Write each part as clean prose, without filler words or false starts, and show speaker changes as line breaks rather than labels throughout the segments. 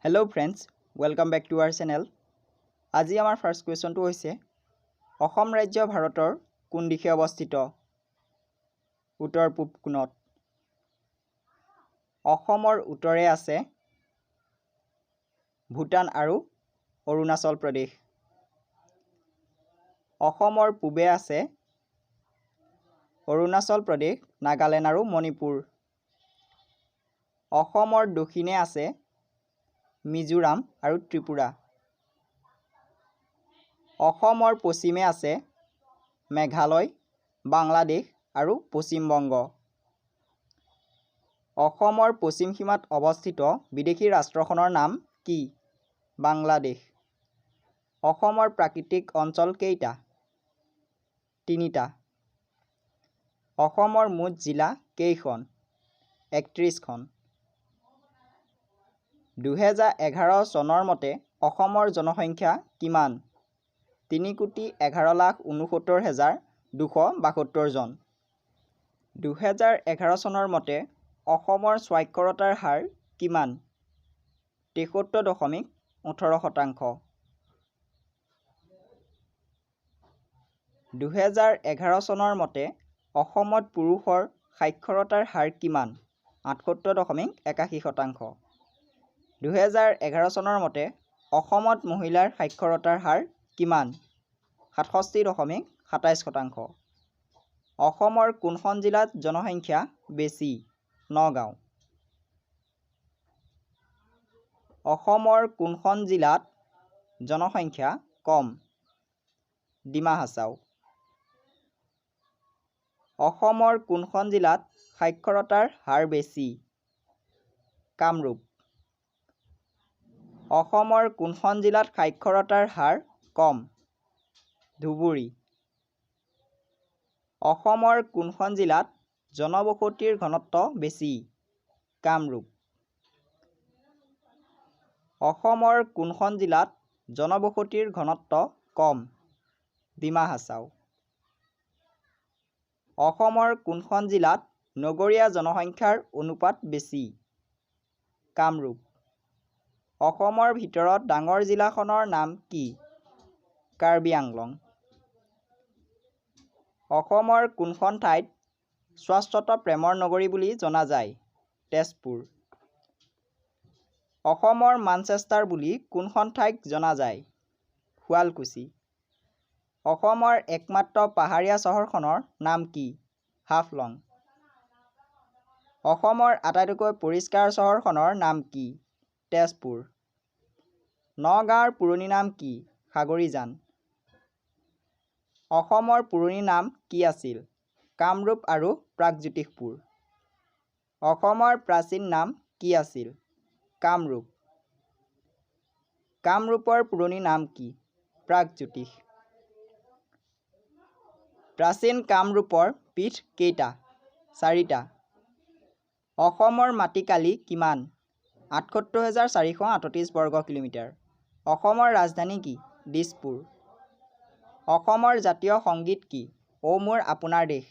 Hello friends, welcome back to our channel. আজি আমাৰ first কুৱেশ্যনটো হৈছে, অসম ৰাজ্য ভাৰতৰ কোন দিশে অৱস্থিত? উত্তৰ পূব কোণত। অসমৰ উত্তৰে আছে ভূটান আৰু অৰুণাচল প্ৰদেশ। অসমৰ পূবে আছে অৰুণাচল প্ৰদেশ, নাগালেণ্ড আৰু মণিপুৰ। অসমৰ দক্ষিণে আছে মিজোৰাম আৰু ত্ৰিপুৰা। অসমৰ পশ্চিমে আছে মেঘালয়, বাংলাদেশ আৰু পশ্চিমবংগ। অসমৰ পশ্চিম সীমাত অৱস্থিত বিদেশী ৰাষ্ট্ৰখনৰ নাম কি? বাংলাদেশ। অসমৰ প্ৰাকৃতিক অঞ্চল কেইটা? তিনিটা। অসমৰ মুঠ জিলা কেইখন? 31খন। 2011 চনৰ মতে অসমৰ জনসংখ্যা কিমান? 3,11,69,272 জন। 2011 চনৰ মতে অসমৰ স্বাক্ষৰতাৰ হাৰ কিমান? 73.18%। 2011 চনৰ মতে অসমত পুৰুষৰ সাক্ষৰতাৰ হাৰ কিমান? 78.81%। 2011 চনৰ মতে অসমত মহিলাৰ সাক্ষৰতাৰ হাৰ কিমান? 67.27%। অসমৰ কোনখন জিলাত জনসংখ্যা বেছি? নগাঁও। অসমৰ কোনখন জিলাত জনসংখ্যা কম? ডিমা হাছাও। অসমৰ কোনখন জিলাত সাক্ষৰতাৰ হাৰ বেছি? কামৰূপ। অসমৰ কোনখন জিলাত সাক্ষৰতাৰ হাৰ কম? ধুবুৰী। অসমৰ কোনখন জিলাত জনবসতিৰ ঘনত্ব বেছি? কামৰূপ। অসমৰ কোনখন জিলাত জনবসতিৰ ঘনত্ব কম? ডিমা হাছাও। অসমৰ কোনখন জিলাত নগৰীয়া জনসংখ্যাৰ অনুপাত বেছি? কামৰূপ। অসমৰ ভিতৰত ডাঙৰ জিলাখনৰ নাম কি? কাৰ্বি আংলং। অসমৰ কোনখন ঠাইত শ্বাশ্বত প্ৰেমৰ নগৰী বুলি জনা যায়? তেজপুৰ। অসমৰ মানচেষ্টাৰ বুলি কোনখন ঠাইক জনা যায়? শুৱালকুছি। অসমৰ একমাত্ৰ পাহাৰীয়া চহৰখনৰ নাম কি? হাফলং। অসমৰ আটাইতকৈ পৰিষ্কাৰ চহৰখনৰ নাম কি? তেজপুৰ। নগাঁৱৰ পুৰণি নাম কি? খাগৰিজান। অসমৰ পুৰণি নাম কি আছিল? কামৰূপ আৰু প্ৰাগজ্যোতিষপুৰ। অসমৰ প্ৰাচীন নাম কি আছিল? কামৰূপ। কামৰূপৰ পুৰণি নাম কি? প্ৰাগজ্যোতিষ। প্ৰাচীন কামৰূপৰ পীঠ কেইটা? চাৰিটা। অসমৰ মাটিকালি কিমান? 78,438 বৰ্গ কিলোমিটাৰ। অসমৰ ৰাজধানী কি? দিছপুৰ। অসমৰ জাতীয় সংগীত কি? অ' মোৰ আপোনাৰ দেশ।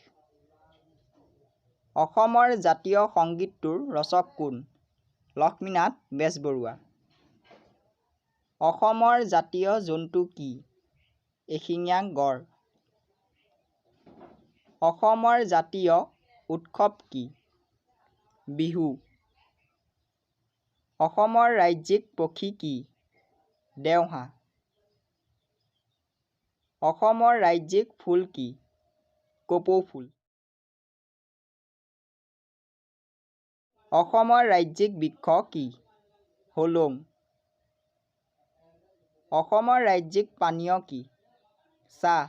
অসমৰ জাতীয় সংগীতটোৰ ৰচক কোন? লক্ষ্মীনাথ বেজবৰুৱা। অসমৰ জাতীয় জন্তু কি? এশিঙীয়া গঁড়। অসমৰ জাতীয় উৎসৱ কি? বিহু। অসমৰ ৰাজ্যিক পক্ষী কি? দেওহাঁহ। অসমৰ ৰাজ্যিক ফুল কি? কপৌ ফুল। অসমৰ ৰাজ্যিক বৃক্ষ কি? হলং। অসমৰ ৰাজ্যিক পানীয় কি? চাহ।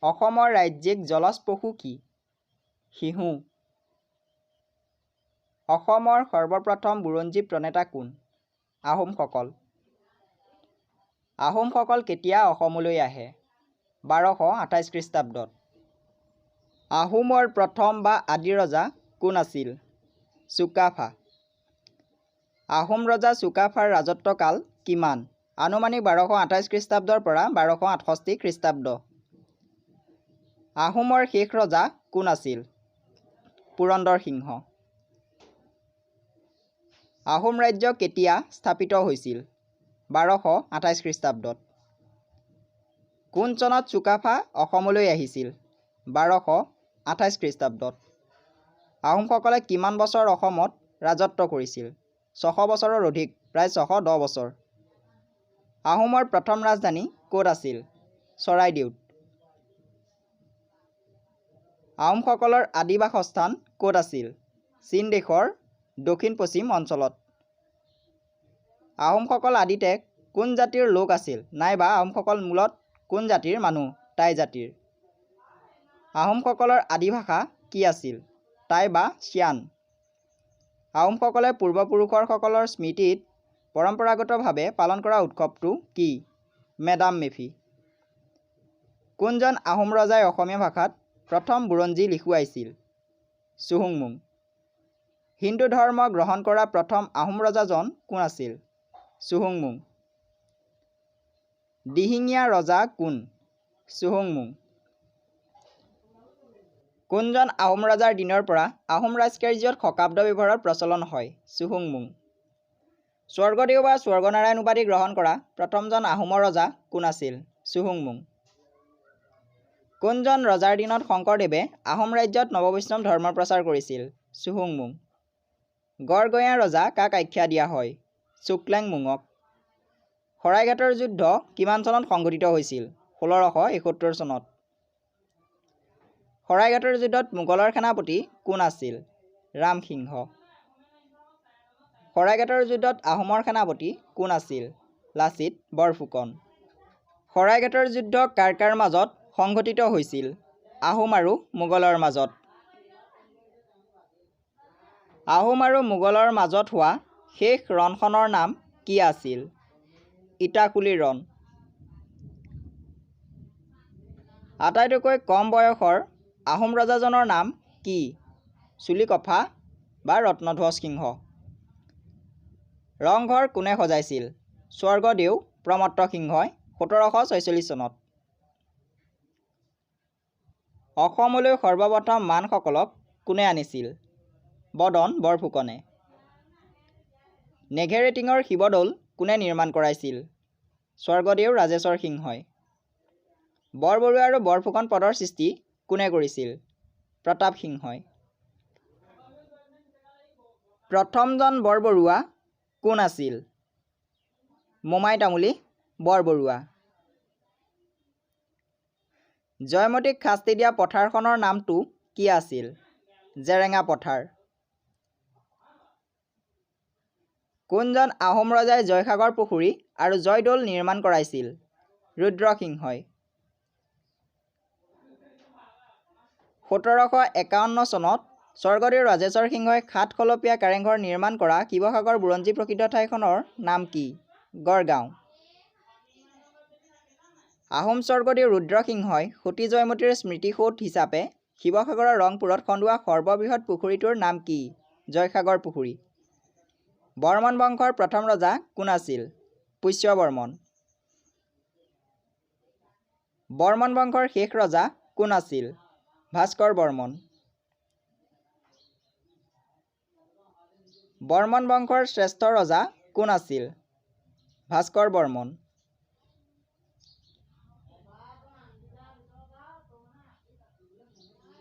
অসমৰ ৰাজ্যিক জলজ পশু কি? শিহু। অসমৰ সৰ্বপ্ৰথম বুৰঞ্জী প্ৰণেতা কোন? আহোমসকল। আহোমসকল কেতিয়া অসমলৈ আহে? 1228 খ্ৰীষ্টাব্দত। আহোমৰ প্ৰথম বা আদি ৰজা কোন আছিল? চুকাফা। আহোম ৰজা চুকাফাৰ ৰাজত্বকাল কিমান? আনুমানিক 1228 খ্ৰীষ্টাব্দৰ পৰা 1268 খ্ৰীষ্টাব্দ। আহোমৰ শেষ ৰজা কোন আছিল? পুৰন্দৰ সিংহ। আহোম ৰাজ্য কেতিয়া স্থাপিত হৈছিল? 1228 খ্ৰীষ্টাব্দত। কোন চনত চুকাফা অসমলৈ আহিছিল? 1228 খ্ৰীষ্টাব্দত। আহোমসকলে কিমান বছৰ অসমত ৰাজত্ব কৰিছিল? 600 বছৰৰ অধিক, প্ৰায় 610 বছৰ। আহোমৰ প্ৰথম ৰাজধানী ক'ত আছিল? চৰাইদেউত। আহোমসকলৰ আদি বাসস্থান ক'ত আছিল? চীন দেশৰ দক্ষিণ পশ্চিম অঞ্চলত। আহোমসকল আদিতে কোন জাতিৰ লোক আছিল নাইবা আহোমসকল মূলত কোন জাতিৰ মানুহ? টাই জাতিৰ। আহোমসকলৰ আদি ভাষা কি আছিল? টাই বা শ্যান। আহোমসকলে পূৰ্বপুৰুষসকলৰ স্মৃতিত পৰম্পৰাগতভাৱে পালন কৰা উৎসৱটো কি? মেডাম মেফি। কোনজন আহোম ৰজাই অসমীয়া ভাষাত প্ৰথম বুৰঞ্জী লিখুৱাইছিল? চুহুংমুং। হিন্দু ধৰ্ম গ্ৰহণ কৰা প্ৰথম আহোম ৰজাজন কোন আছিল? চুহুংমুং। দিহিঙীয়া ৰজা কোন? চুহুংমুং। কোনজন আহোম ৰজাৰ দিনৰ পৰা আহোম ৰাজকাৰ্যত শকাব্দ ব্যৱহাৰৰ প্ৰচলন হয়? চুহুংমুং। স্বৰ্গদেউ বা স্বৰ্গনাৰায়ণ উপাধি গ্ৰহণ কৰা প্ৰথমজন আহোমৰ ৰজা কোন আছিল? চুহুংমুং। কোনজন ৰজাৰ দিনত শংকৰদেৱে আহোম ৰাজ্যত নৱবৈষ্ণৱ ধৰ্ম প্ৰচাৰ কৰিছিল? চুহুংমুং। গড়গঞা ৰজা কাক আখ্যা দিয়া হয়? চুক্লেংমুঙক। শৰাইঘাটৰ যুদ্ধ কিমান চনত সংঘটিত হৈছিল? 1671 চনত। শৰাইঘাটৰ যুদ্ধত মোগলৰ সেনাপতি কোন আছিল? ৰামসিংহ। শৰাইঘাটৰ যুদ্ধত আহোমৰ সেনাপতি কোন আছিল? লাচিত বৰফুকন। শৰাইঘাটৰ যুদ্ধ কাৰ কাৰ মাজত সংঘটিত হৈছিল? আহোম আৰু মোগলৰ মাজত। আহোম আৰু মোগলৰ মাজত হোৱা শেষ ৰণখনৰ নাম কি আছিল? ইটাখুলি ৰণ। আটাইতকৈ কম বয়সৰ আহোম ৰজাজনৰ নাম কি? চুলিকফা বা ৰত্নধ্বজ সিংহ। ৰংঘৰ কোনে সজাইছিল? স্বৰ্গদেউ প্ৰমত্ত সিংহই 1746 চনত। অসমলৈ সৰ্বপ্ৰথম মানসকলক কোনে আনিছিল? বদন বৰফুকনে। নেঘেৰেটিঙৰ শিৱদৌল কোনে নিৰ্মাণ কৰাইছিল? স্বৰ্গদেউ ৰাজেশ্বৰ সিংহই। বৰবৰুৱা আৰু বৰফুকন পদৰ সৃষ্টি কোনে কৰিছিল? প্ৰতাপ সিংহই। প্ৰথমজন বৰবৰুৱা কোন আছিল? মোমাই তামুলী বৰবৰুৱা। জয়মতীক শাস্তি দিয়া পথাৰখনৰ নামটো কি আছিল? জেৰেঙা পথাৰ। কোনজন আহোম ৰজাই জয়সাগৰ পুখুৰী আৰু জয়দৌল নিৰ্মাণ কৰাইছিল? ৰুদ্ৰসিংহই। 1751 চনত স্বৰ্গদেউ ৰাজেশ্বৰ সিংহই সাতখলপীয়া কাৰেংঘৰ নিৰ্মাণ কৰা শিৱসাগৰ বুৰঞ্জী প্ৰসিদ্ধ ঠাইখনৰ নাম কি? গড়গাঁও। আহোম স্বৰ্গদেউ ৰুদ্ৰসিংহই সতী জয়মতীৰ স্মৃতিসৌধ হিচাপে শিৱসাগৰৰ ৰংপুৰত খন্দোৱা সৰ্ববৃহৎ পুখুৰীটোৰ নাম কি? জয়সাগৰ পুখুৰী। বৰ্মন বংশৰ প্ৰথম ৰজা কোন আছিল? পুষ্য বৰ্মন। বৰ্মন বংশৰ শেষ ৰজা কোন আছিল? ভাস্কৰ বৰ্মন। বৰ্মন বংশৰ শ্ৰেষ্ঠ ৰজা কোন আছিল? ভাস্কৰ বৰ্মন।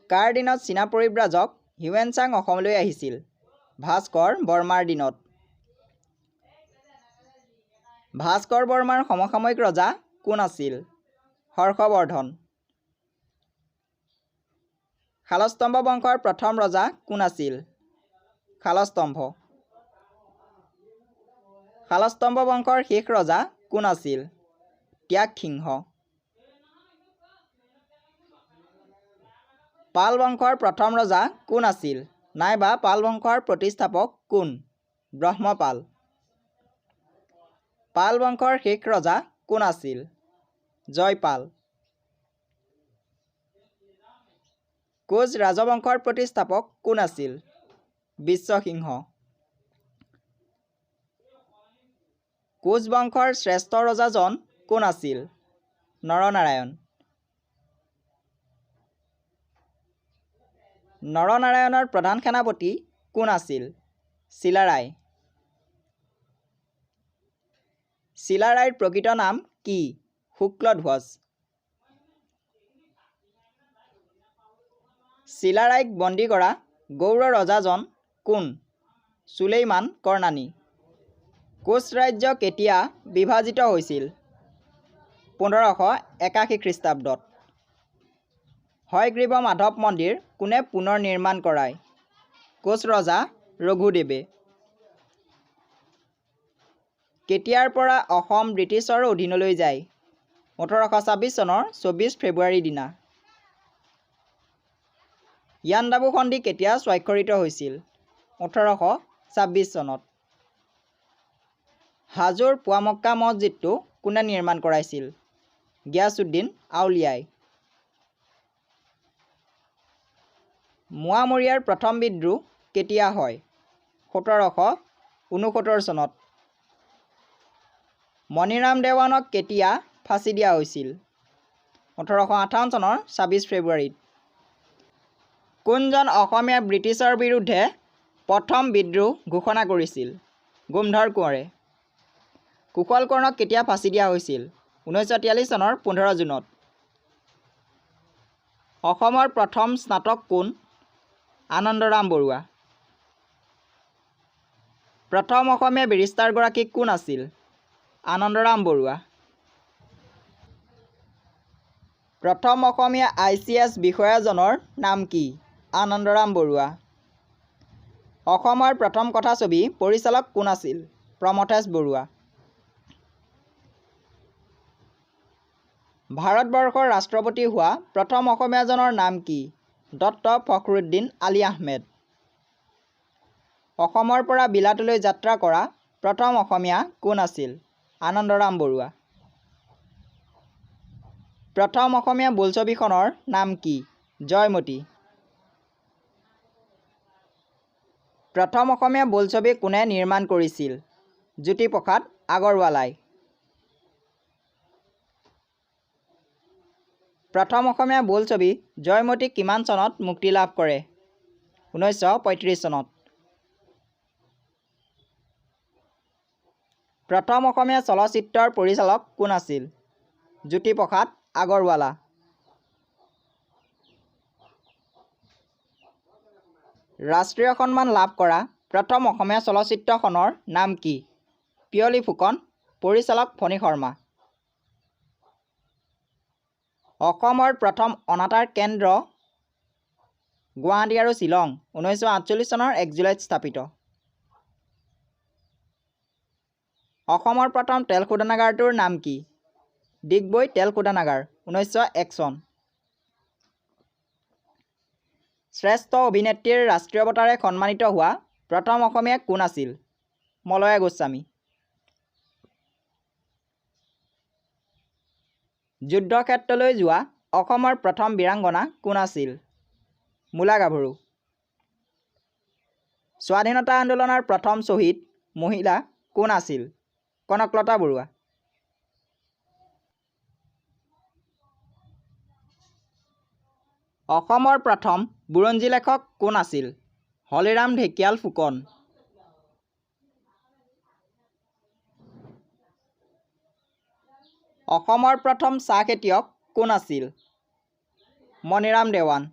কাৰ দিনত চীনা পৰিব্ৰাজক হিউৱেনচাং অসমলৈ আহিছিল? ভাস্কৰ বৰ্মাৰ দিনত। ভাস্কৰ বৰ্মাৰ সমসাময়িক ৰজা কোন আছিল? হৰ্ষবৰ্ধন। শালস্তম্ভ বংশৰ প্ৰথম ৰজা কোন আছিল? শালস্তম্ভ। শালস্তম্ভ বংশৰ শেষ ৰজা কোন আছিল? ত্যাগসিংহ। পাল বংশৰ প্ৰথম ৰজা কোন আছিল নাইবা পাল বংশৰ প্ৰতিষ্ঠাপক কোন? ব্ৰহ্মপাল। পাল বংশৰ শেষ ৰজা কোন আছিল? জয়পাল। কোচ ৰাজবংশৰ প্ৰতিষ্ঠাপক কোন আছিল? বিশ্বসিংহ। কোচ বংশৰ শ্ৰেষ্ঠ ৰজাজন কোন আছিল? নৰনাৰায়ণ। নৰনাৰায়ণৰ প্ৰধান সেনাপতি কোন আছিল? চিলাৰায়। চিলাৰায়ৰ প্ৰকৃত নাম কি? শুক্লধ্বজ। চিলাৰায়ক বন্দী কৰা গৌড় ৰজাজন কোন? চুলেইমান কৰ্ণানী। কোচ ৰাজ্য কেতিয়া বিভাজিত হৈছিল? 1581 খ্ৰীষ্টাব্দত। হয়গ্ৰীৱ মাধৱ মন্দিৰ কোনে পুনৰ নিৰ্মাণ কৰায়? কোচ ৰজা ৰঘুদেৱে। কেতিয়াৰ পৰা অসম ব্ৰিটিছৰ অধীনলৈ যায়? 1826 চনৰ 24 ফেব্ৰুৱাৰীৰ দিনা। ইয়াণ্ডাবু সন্ধি কেতিয়া স্বাক্ষৰিত হৈছিল? 1826 চনত। হাজোৰ পোৱামক্কা মছজিদটো কোনে নিৰ্মাণ কৰাইছিল? গিয়াছুদ্দিন আউলিয়াই। মোৱামৰীয়াৰ প্ৰথম বিদ্ৰোহ কেতিয়া হয়? 1769 চনত। মণিৰাম দেৱানক কেতিয়া ফাঁচি দিয়া হৈছিল? 1858 চনৰ 26 ফেব্ৰুৱাৰীত। কোনজন অসমীয়া ব্ৰিটিছৰ বিৰুদ্ধে প্ৰথম বিদ্ৰোহ ঘোষণা কৰিছিল? গোমধৰ কোঁৱৰে। কুশল কোঁৱৰক কেতিয়া ফাঁচি দিয়া হৈছিল? 1943 চনৰ 15 জুনত। অসমৰ প্ৰথম স্নাতক কোন? আনন্দৰাম বৰুৱা। প্ৰথম অসমীয়া বেৰিষ্টাৰগৰাকী কোন আছিল? আনন্দৰাম বৰুৱা। প্ৰথম অসমীয়া ICS বিষয়াজনৰ নাম কি? আনন্দৰাম বৰুৱা। অসমৰ প্ৰথম কথাছবি পৰিচালক কোন আছিল? প্ৰমথেশ বৰুৱা। ভাৰতবৰ্ষৰ ৰাষ্ট্ৰপতি হোৱা প্ৰথম অসমীয়াজনৰ নাম কি? দত্ত ফখৰুদ্দিন আলি আহমেদ। অসমৰ পৰা বিলাতলৈ যাত্ৰা কৰা প্ৰথম অসমীয়া কোন আছিল? আনন্দৰাম বৰুৱা। প্ৰথম অসমীয়া বোলছবিখনৰ নাম কি? জয়মতী। প্ৰথম অসমীয়া বোলছবি কোনে নিৰ্মাণ কৰিছিল? জ্যোতিপ্ৰসাদ আগৰৱালাই। প্ৰথম অসমীয়া বোলছবি জয়মতী কিমান চনত মুক্তি লাভ কৰে? 1935 চনত। প্ৰথম অসমীয়া চলচ্চিত্ৰৰ পৰিচালক কোন আছিল? জ্যোতিপ্ৰসাদ আগৰৱালা। ৰাষ্ট্ৰীয় সন্মান লাভ কৰা প্ৰথম অসমীয়া চলচ্চিত্ৰখনৰ নাম কি? পিয়লি ফুকন, পৰিচালক ফণী শৰ্মা। অসমৰ প্ৰথম অনাতাঁৰ কেন্দ্ৰ গুৱাহাটী আৰু শ্বিলং 1948 চনৰ 1 জুলাইত স্থাপিত। অসমৰ প্ৰথম তেল শোধনাগাৰটোৰ নাম কি? ডিগবৈ তেল শোধনাগাৰ 1901 চন। শ্ৰেষ্ঠ অভিনেত্ৰীৰ ৰাষ্ট্ৰীয় বঁটাৰে সন্মানিত হোৱা প্ৰথম অসমীয়া কোন আছিল? মলয়া গোস্বামী। যুদ্ধক্ষেত্ৰলৈ যোৱা অসমৰ প্ৰথম বীৰাংগনা কোন আছিল? মূলা গাভৰু। স্বাধীনতা আন্দোলনৰ প্ৰথম শ্বহীদ মহিলা কোন আছিল? কনকলতা বৰুৱা। অসমৰ প্ৰথম বুৰঞ্জী লেখক কোন আছিল? হলিৰাম ঢেকিয়াল ফুকন। অসমৰ প্ৰথম চাহ খেতিয়ক কোন আছিল? মণিৰাম দেৱান।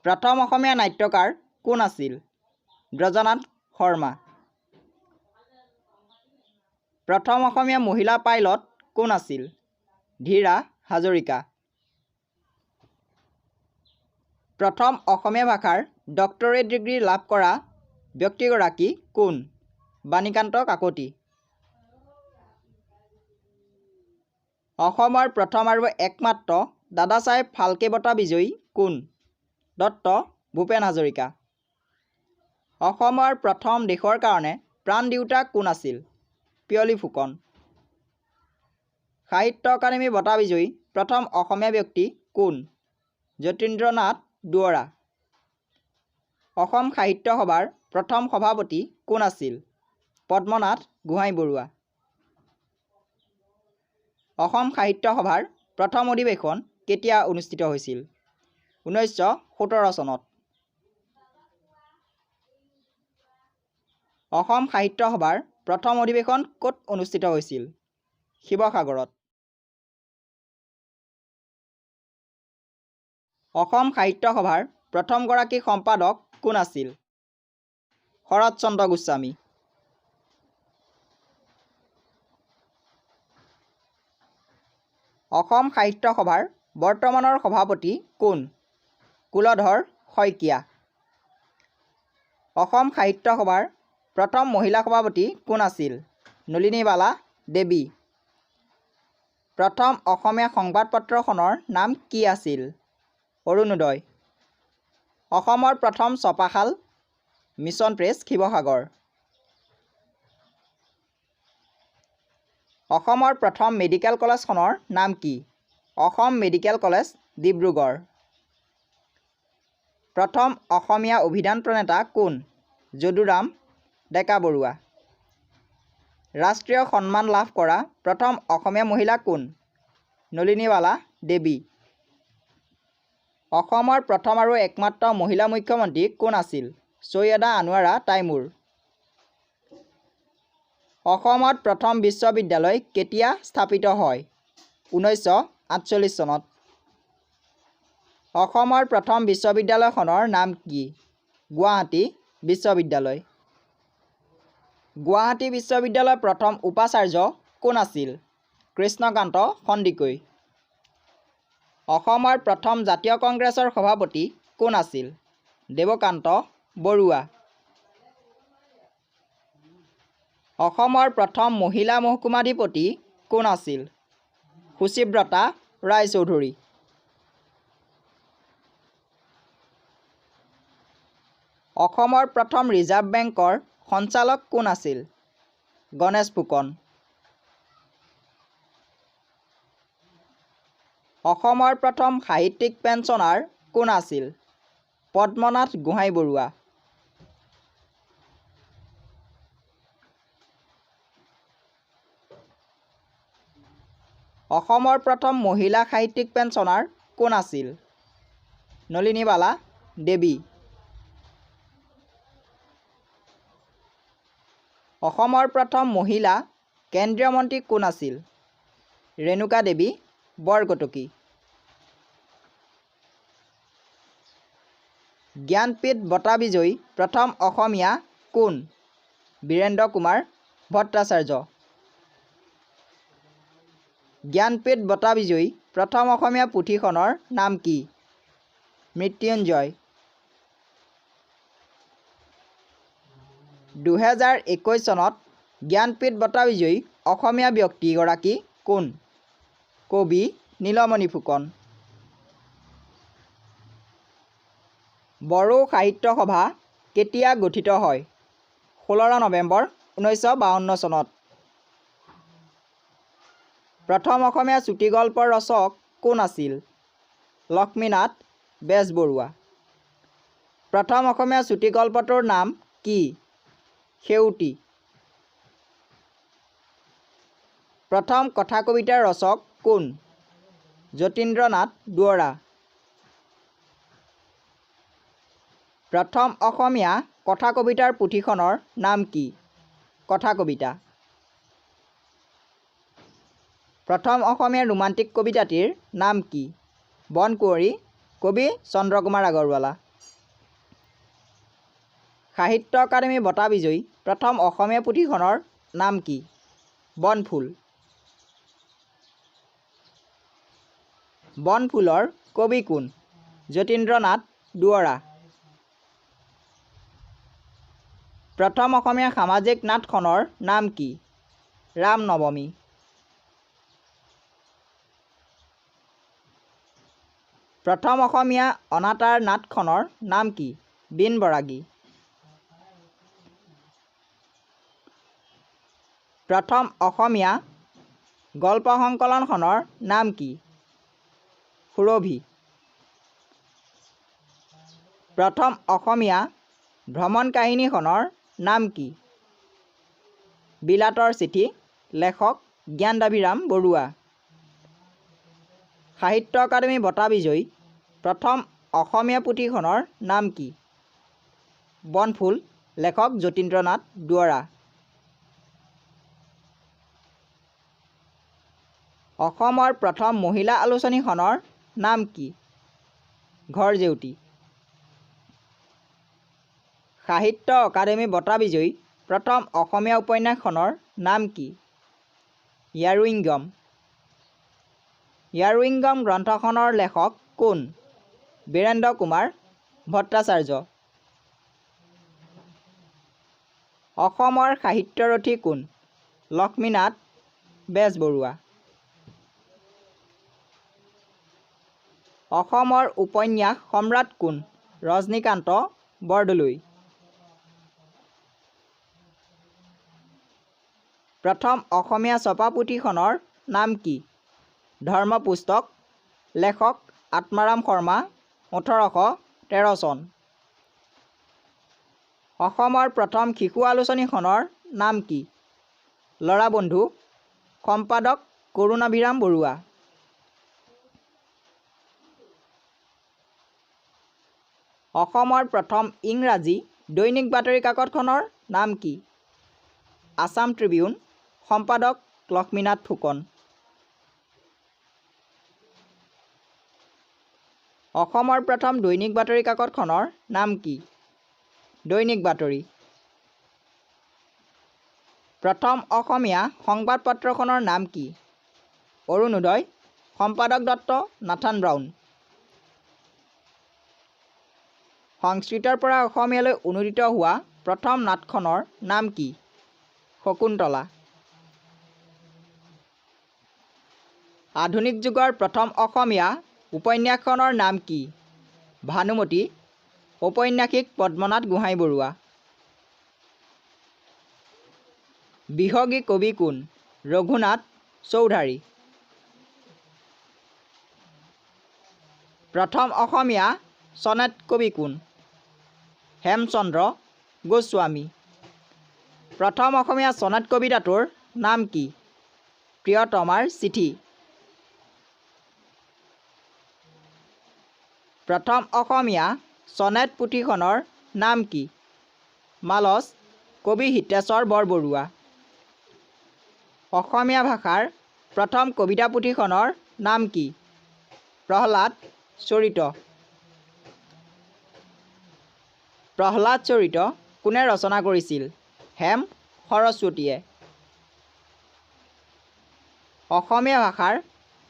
প্ৰথম অসমীয়া নাট্যকাৰ কোন আছিল? ব্ৰজনাথ শৰ্মা। প্ৰথম অসমীয়া মহিলা পাইলট কোন আছিল? ধীৰা হাজৰিকা। প্ৰথম অসমীয়া ভাষাৰ ডক্টৰেট ডিগ্ৰী লাভ কৰা ব্যক্তিগৰাকী কোন? বাণীকান্ত কাকতি। অসমৰ প্ৰথম আৰু একমাত্ৰ দাদাচাহেব ফাল্কে বঁটা বিজয়ী কোন? দত্ত ভূপেন হাজৰিকা। অসমৰ প্ৰথম দেশৰ কাৰণে প্ৰাণ দিওঁতা কোন আছিল? পিয়লি ফুকন। সাহিত্য অকাডেমী বঁটা বিজয়ী প্ৰথম অসমীয়া ব্যক্তি কোন? যতীন্দ্ৰনাথ দুৱৰা। অসম সাহিত্য সভাৰ প্ৰথম সভাপতি কোন আছিল? পদ্মনাথ গোহাঁই বৰুৱা। অসম সাহিত্য সভাৰ প্ৰথম অধিৱেশন কেতিয়া অনুষ্ঠিত হৈছিল? 1917 চনত। অসম সাহিত্য সভাৰ প্ৰথম অধিৱেশন ক'ত অনুষ্ঠিত হৈছিল? শিৱসাগৰত। অসম সাহিত্য সভাৰ প্ৰথমগৰাকী সম্পাদক কোন আছিল? শৰৎ চন্দ্ৰ গোস্বামী। অসম সাহিত্য সভাৰ বৰ্তমানৰ সভাপতি কোন? কুলধৰ শইকীয়া। অসম সাহিত্য সভাৰ প্ৰথম মহিলা সভাপতি কোন আছিল? নলিনীবালা দেৱী। প্ৰথম অসমীয়া সংবাদপত্ৰখনৰ নাম কি আছিল? অৰুণোদয়। অসমৰ প্ৰথম ছপাশাল? Mission press, Sivasagar. অসমৰ প্ৰথম মেডিকেল কলেজখনৰ নাম কি? Assam medical college, Dibrugarh. প্ৰথম অসমীয়া অভিধান প্ৰণেতা কোন? যদুৰাম ডেকা বৰুৱা। ৰাষ্ট্ৰীয় সন্মান লাভ কৰা প্ৰথম অসমীয়া মহিলা কোন? নলিনীবালা দেৱী। অসমৰ প্ৰথম আৰু একমাত্ৰ মহিলা মুখ্যমন্ত্ৰী কোন আছিল? চৈয়দা আনোৱাৰা টাইমূৰ। অসমত প্ৰথম বিশ্ববিদ্যালয় কেতিয়া স্থাপিত হয়? 1948 চনত। অসমৰ প্ৰথম বিশ্ববিদ্যালয়খনৰ নাম কি? গুৱাহাটী বিশ্ববিদ্যালয়। গুৱাহাটী বিশ্ববিদ্যালয়ৰ প্ৰথম উপাচাৰ্য কোন আছিল? কৃষ্ণকান্ত সন্দিকৈ। অসমৰ প্ৰথম জাতীয় কংগ্ৰেছৰ সভাপতি কোন আছিল? দেৱকান্ত বৰুৱা। অসমৰ প্ৰথম মহিলা মহকুমাধিপতি কোন আছিল? সুচিব্ৰতা ৰায়চৌধুৰী। অসমৰ প্ৰথম ৰিজাৰ্ভ বেংকৰ সঞ্চালক কোন আছিল? গণেশ ফুকন। অসমৰ প্ৰথম সাহিত্যিক পেঞ্চনাৰ কোন আছিল? পদ্মনাথ গোহাঁই বৰুৱা। অসমৰ প্ৰথম মহিলা সাহিত্যিক পেঞ্চনাৰ কোন আছিল? নলিনীবালা দেৱী। অসমৰ প্ৰথম মহিলা কেন্দ্ৰীয় মন্ত্ৰী কোন আছিল? ৰেণুকা দেৱী বৰকটকী। জ্ঞানপীঠ বঁটা বিজয়ী প্ৰথম অসমীয়া কোন? বীৰেন্দ্ৰ কুমাৰ ভট্টাচাৰ্য। জ্ঞানপীঠ বঁটা বিজয়ী প্ৰথম অসমীয়া পুথিখনৰ নাম কি? মৃত্যুঞ্জয়। 2021 চনত জ্ঞানপীঠ বঁটা বিজয়ী অসমীয়া ব্যক্তিগৰাকী কোন? কবি নীলমণি ফুকন। বড়ো সাহিত্য সভা কেতিয়া গঠিত হয়? 16 নৱেম্বৰ 1952 চনত। প্ৰথম অসমীয়া চুটিগল্পৰ ৰচক কোন আছিল? লক্ষ্মীনাথ বেজবৰুৱা। প্ৰথম অসমীয়া চুটিগল্পটোৰ নাম কি? সেউতী। প্ৰথম কথা কবিতাৰ ৰচক কোন? যতীন্দ্ৰনাথ দুৱৰা। প্ৰথম অসমীয়া কথা কবিতাৰ পুথিখনৰ নাম কি? কথা কবিতা। প্ৰথম অসমীয়া ৰোমান্টিক কবিতাটিৰ নাম কি? বনকুঁৱৰী, কবি চন্দ্ৰকুমাৰ আগৰৱালা। সাহিত্য অকাডেমী বঁটা বিজয়ী প্ৰথম অসমীয়া পুথিখনৰ নাম কি? বনফুল। বনফুলৰ কবি কোন? যতীন্দ্ৰনাথ দুৱৰা। প্ৰথম অসমীয়া সামাজিক নাটখনৰ নাম কি? ৰামনৱমী। প্ৰথম অসমীয়া অনাতাঁৰ নাটখনৰ নাম কি? বীণ বৰাগী। প্ৰথম অসমীয়া গল্প সংকলনখনৰ নাম কি? সুৰভি। প্ৰথম অসমীয়া ভ্ৰমণ কাহিনীখনৰ নাম কি? বিলাতৰ চিঠি, লেখক জ্ঞানদাভিৰাম বৰুৱা। সাহিত্য অকাডেমী বঁটা বিজয়ী প্ৰথম অসমীয়া পুথিখনৰ নাম কি? বনফুল, লেখক যতীন্দ্ৰনাথ দুৱৰা। অসমৰ প্ৰথম মহিলা আলোচনীখনৰ নাম কি? ঘৰ জেউতি। সাহিত্য অকাডেমী বঁটা বিজয়ী প্ৰথম অসমীয়া উপন্যাসখনৰ নাম কি? ইয়াৰুইংগম। ইয়াৰুইংগম গ্ৰন্থখনৰ লেখক কোন? বীৰেন্দ্ৰ কুমাৰ ভট্টাচাৰ্য। অসমৰ সাহিত্যৰথী কোন? লক্ষ্মীনাথ বেজবৰুৱা। অসমৰ উপন্যাস সম্ৰাট কোন? ৰজনীকান্ত বৰদলৈ। প্ৰথম অসমীয়া ছপা পুথিখনৰ নাম কি? ধৰ্মপুস্তক। লেখক আত্মাৰাম শৰ্মা, 1813 চন। অসমৰ প্ৰথম শিশু আলোচনীখনৰ নাম কি? ল'ৰাবন্ধু। সম্পাদক কৰুণাভিৰাম বৰুৱা। অসমৰ প্ৰথম ইংৰাজী দৈনিক বাতৰি কাকতখনৰ নাম কি? আছাম ট্ৰিবিউন। সম্পাদক লক্ষ্মীনাথ ফুকন। অসমৰ প্ৰথম দৈনিক বাতৰি কাকতখনৰ নাম কি? দৈনিক বাতৰি। প্ৰথম অসমীয়া সংবাদপত্ৰখনৰ নাম কি? অৰুণোদয়। সম্পাদক দত্ত নাথান ব্ৰাউন। সংস্কৃতৰ পৰা অসমীয়ালৈ অনুদিত হোৱা প্ৰথম নাটখনৰ নাম কি? শকুন্তলা। আধুনিক যুগৰ প্ৰথম অসমীয়া উপন্যাসখনৰ নাম কি? ভানুমতী। ঔপন্যাসিক পদ্মনাথ গোহাঁই বৰুৱা। বিহগী কবি কোন? ৰঘুনাথ চৌধাৰী। প্ৰথম অসমীয়া চনেট কবি কোন? হেমচন্দ্ৰ গোস্বামী। প্ৰথম অসমীয়া চনেট কবিতাটোৰ নাম কি? প্ৰিয়তমাৰ চিঠি। প্ৰথম অসমীয়া চনেট পুথিখনৰ নাম কি? মালচ। কবি হিতেশ্বৰ বৰবৰুৱা। অসমীয়া ভাষাৰ প্ৰথম কবিতা পুথিখনৰ নাম কি? প্ৰহ্লাদ চৰিত। প্ৰহ্লাদ চৰিত কোনে ৰচনা কৰিছিল? হেম সৰস্বতীয়ে। অসমীয়া ভাষাৰ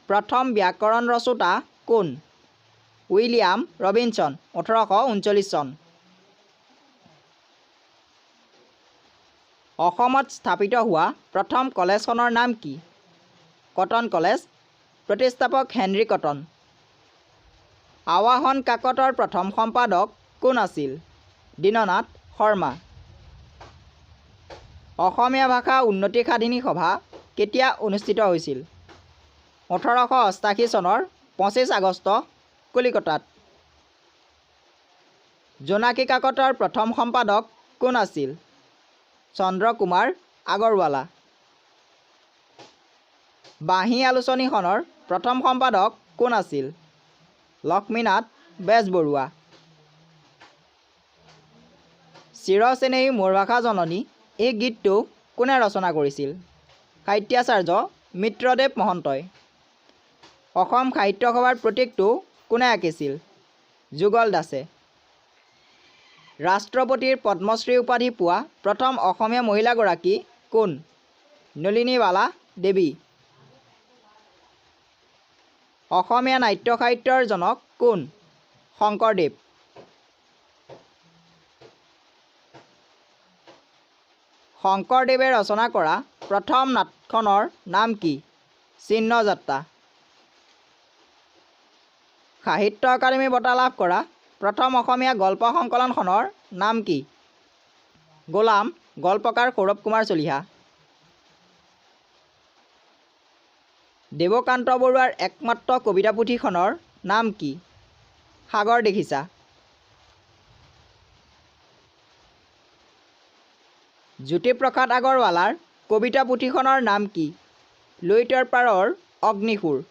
প্ৰথম ব্যাকৰণ ৰচোঁতা কোন? উইলিয়াম ৰবিনছন, 1839 চন। অসমত স্থাপিত হোৱা প্ৰথম কলেজখনৰ নাম কি? Cotton college. প্ৰতিষ্ঠাপক হেনৰি কটন। আৱাহন কাকতৰ প্ৰথম সম্পাদক কোন আছিল? দীননাথ শৰ্মা। অসমীয়া ভাষা উন্নতি সাধিনী সভা কেতিয়া অনুষ্ঠিত হৈছিল? 1888 চনৰ 25 আগষ্ট, কলিকতাত। জোনাকী কাকতৰ প্ৰথম সম্পাদক কোন আছিল? চন্দ্ৰকুমাৰ আগৰৱালা। বাঁহী আলোচনীখনৰ প্ৰথম সম্পাদক কোন আছিল? লক্ষ্মীনাথ বেজবৰুৱা। চিৰচেনেহী মোৰ ভাষা জননী এই গীতটো কোনে ৰচনা কৰিছিল? সাহিত্যাচাৰ্য মিত্ৰদেৱ মহন্তই। অসম সাহিত্য সভাৰ প্ৰতীকটো কোনে আঁকিছিল? যুগল দাসে। ৰাষ্ট্ৰপতিৰ পদ্মশ্ৰী উপাধি পোৱা প্ৰথম অসমীয়া মহিলাগৰাকী কোন? নলিনীবালা দেৱী। অসমীয়া নাট্য সাহিত্যৰ জনক কোন? শংকৰদেৱ। শংকৰদেৱে ৰচনা কৰা প্ৰথম নাটখনৰ নাম কি? চিহ্নযাত্ৰা। সাহিত্য অকাডেমী বঁটা লাভ কৰা প্ৰথম অসমীয়া গল্প সংকলনখনৰ নাম কি? গোলাম। গল্পকাৰ সৌৰভ কুমাৰ চলিহা। দেৱকান্ত বৰুৱাৰ একমাত্ৰ কবিতা পুথিখনৰ নাম কি? সাগৰ দেখিছা। জ্যোতিপ্ৰসাদ আগৰৱালাৰ কবিতা পুথিখনৰ নাম কি? লুইতৰ পাৰৰ অগ্নিসুৰ।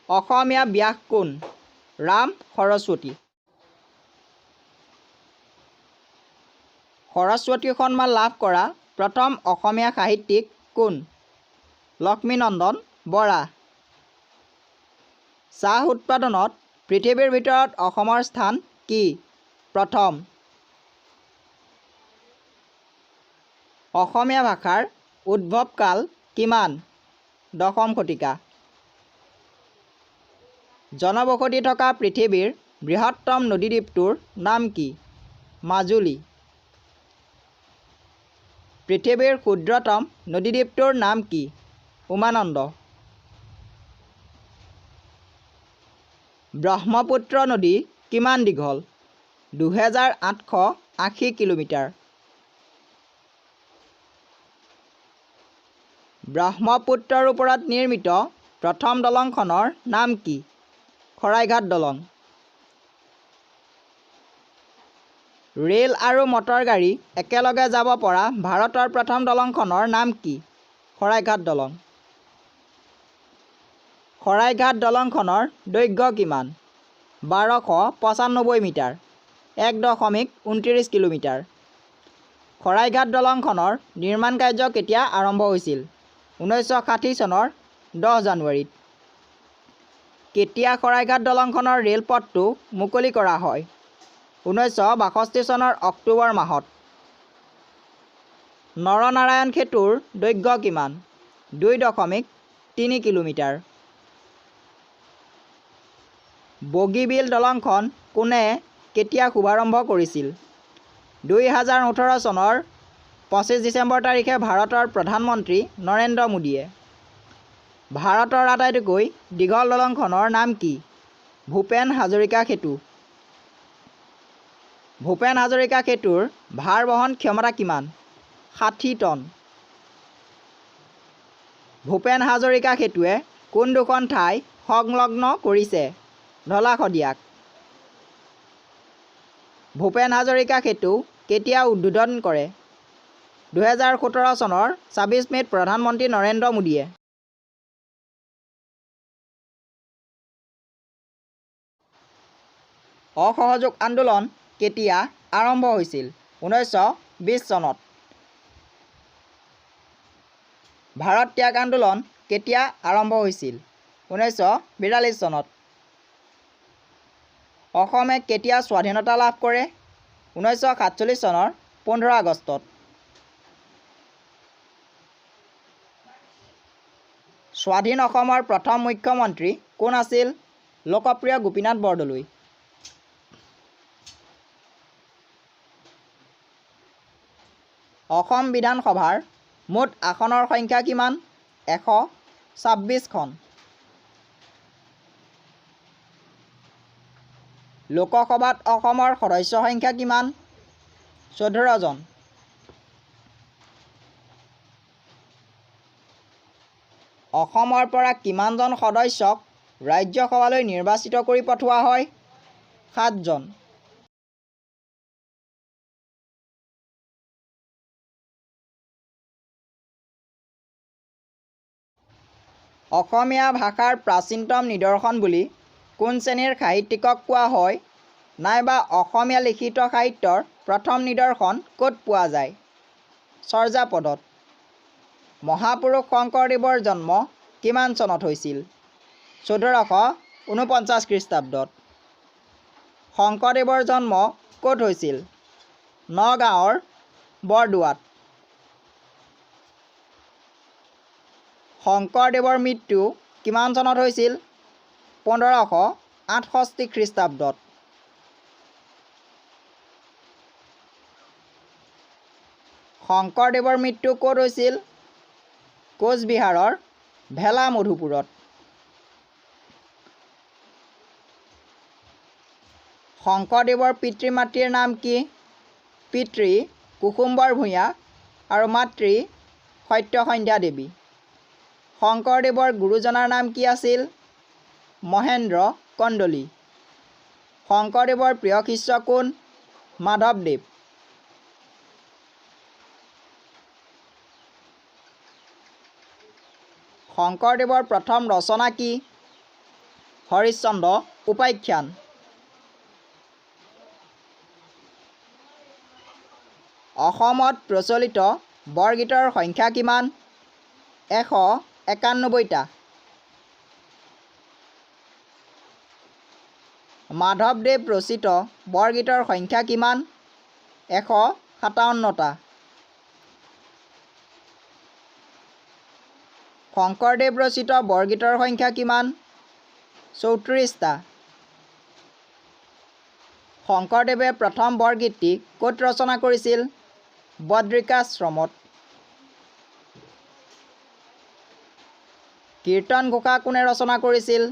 অসমীয়া ব্যাস কোন? ৰাম সৰস্বতী। সৰস্বতী সন্মান লাভ কৰা প্ৰথম অসমীয়া সাহিত্যিক কোন? লক্ষ্মীনন্দন বৰা। চাহ উৎপাদনত পৃথিৱীৰ ভিতৰত অসমৰ স্থান কি? প্ৰথম। অসমীয়া ভাষাৰ উদ্ভৱকাল কিমান? দশম শতিকা। জনবসতি থকা পৃথিৱীৰ বৃহত্তম নদীদ্বীপটোৰ নাম কি? মাজুলী। পৃথিৱীৰ ক্ষুদ্ৰতম নদীদ্বীপটোৰ নাম কি? উমানন্দ। ব্ৰহ্মপুত্ৰ নদী কিমান দীঘল? 2880 কিলোমিটাৰ। ব্ৰহ্মপুত্ৰৰ ওপৰত নিৰ্মিত প্ৰথম দলংখনৰ নাম কি? শৰাইঘাট দলং। ৰেল আৰু মটৰ গাড়ী একেলগে যাব পৰা ভাৰতৰ প্ৰথম দলংখনৰ নাম কি? শৰাইঘাট দলং। শৰাইঘাট দলংখনৰ দৈৰ্ঘ্য কিমান? 1295 মিটাৰ, 1.29 কিলোমিটাৰ। শৰাইঘাট দলংখনৰ নিৰ্মাণ কাৰ্য কেতিয়া আৰম্ভ হৈছিল? 1960 চনৰ 10 জানুৱাৰীত। কেতিয়া শৰাইঘাট দলংখনৰ ৰেলপথটো মুকলি কৰা হয়? 1962 চনৰ অক্টোবৰ মাহত। নৰনাৰায়ণ সেতুৰ দৈৰ্ঘ্য কিমান? 2.3 কিলোমিটাৰ। বগীবিল দলংখন কোনে কেতিয়া শুভাৰম্ভ কৰিছিল? 2018 চনৰ 25 ডিচেম্বৰ তাৰিখে ভাৰতৰ প্ৰধানমন্ত্ৰী নৰেন্দ্ৰ মোদীয়ে। ভাৰতৰ আটাইতকৈ দীঘল দলংখনৰ নাম কি? ভূপেন হাজৰিকা সেতু। ভূপেন হাজৰিকা সেতুৰ ভাৰ বহন ক্ষমতা কিমান? 60 টন। ভূপেন হাজৰিকা সেতুৱে কোন দুখন ঠাই সংলগ্ন কৰিছে? ঢলা শদিয়াক। ভূপেন হাজৰিকা সেতু কেতিয়া উদ্বোধন কৰে? 2017 চনৰ 26 মে'ত প্ৰধানমন্ত্ৰী নৰেন্দ্ৰ মোদীয়ে। অসহযোগ আন্দোলন কেতিয়া আৰম্ভ হৈছিল? 1920 চনত। ভাৰত ত্যাগ আন্দোলন কেতিয়া আৰম্ভ হৈছিল? 1942 চনত। অসমে কেতিয়া স্বাধীনতা লাভ কৰে? 1947 চনৰ 15 আগষ্টত। স্বাধীন অসমৰ প্ৰথম মুখ্যমন্ত্ৰী কোন আছিল? লোকপ্ৰিয় গোপীনাথ বৰদলৈ। অসম বিধানসভাৰ মুঠ আসনৰ সংখ্যা কিমান? 126খন। লোকসভাত অসমৰ সদস্য সংখ্যা কিমান? 14জন। অসমৰ পৰা কিমানজন সদস্যক ৰাজ্যসভালৈ নিৰ্বাচিত কৰি পঠোৱা হয়? 7জন। অসমীয়া ভাষাৰ প্ৰাচীনতম নিদৰ্শন বুলি কোন শ্ৰেণীৰ সাহিত্যিকক কোৱা হয় নাইবা অসমীয়া লিখিত সাহিত্যৰ প্ৰথম নিদৰ্শন ক'ত পোৱা যায়? চৰ্যাপদত। মহাপুৰুষ শংকৰদেৱৰ জন্ম কিমান চনত হৈছিল? 1449 খ্ৰীষ্টাব্দত। শংকৰদেৱৰ জন্ম ক'ত হৈছিল? নগাঁৱৰ বৰদোৱাত। শংকৰদেৱৰ মৃত্যু কিমান চনত হৈছিল? 1568 খ্ৰীষ্টাব্দত। শংকৰদেৱৰ মৃত্যু ক'ত হৈছিল? কোচবিহাৰৰ ভেলা মধুপুৰত। শংকৰদেৱৰ পিতৃ মাতৃৰ নাম কি? পিতৃ কুসুম্বৰ ভূঞা আৰু মাতৃ সত্যসন্ধ্যা দেৱী। শংকৰদেৱৰ গুৰুজনাৰ নাম কি আছিল? মহেন্দ্ৰ কন্দলী। শংকৰদেৱৰ প্ৰিয় শিষ্য কোন? মাধৱদেৱ। শংকৰদেৱৰ প্ৰথম ৰচনা কি? হৰিশ্চন্দ্ৰ উপাখ্যান। অসমত প্ৰচলিত বৰগীতৰ সংখ্যা কিমান? 191টা। মাধৱদেৱ ৰচিত বৰগীতৰ সংখ্যা কিমান? 157টা। শংকৰদেৱ ৰচিত বৰগীতৰ সংখ্যা কিমান? 34টা। শংকৰদেৱে প্ৰথম বৰগীতটি ক'ত ৰচনা কৰিছিল? বদ্ৰিকাশ্ৰমত। কীৰ্তন ঘোষা কোনে ৰচনা কৰিছিল?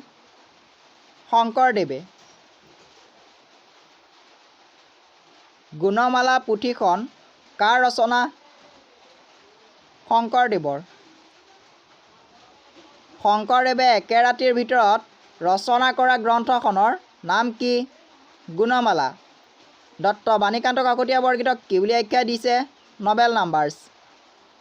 শংকৰদেৱে। গুণমালা পুথিখন কাৰ ৰচনা? শংকৰদেৱৰ। শংকৰদেৱে একে ৰাতিৰ ভিতৰত ৰচনা কৰা গ্ৰন্থখনৰ নাম কি? গুণমালা। দত্ত বাণীকান্ত কাকতীয়া বৰগীতক কি বুলি আখ্যা দিছে? Novel numbers.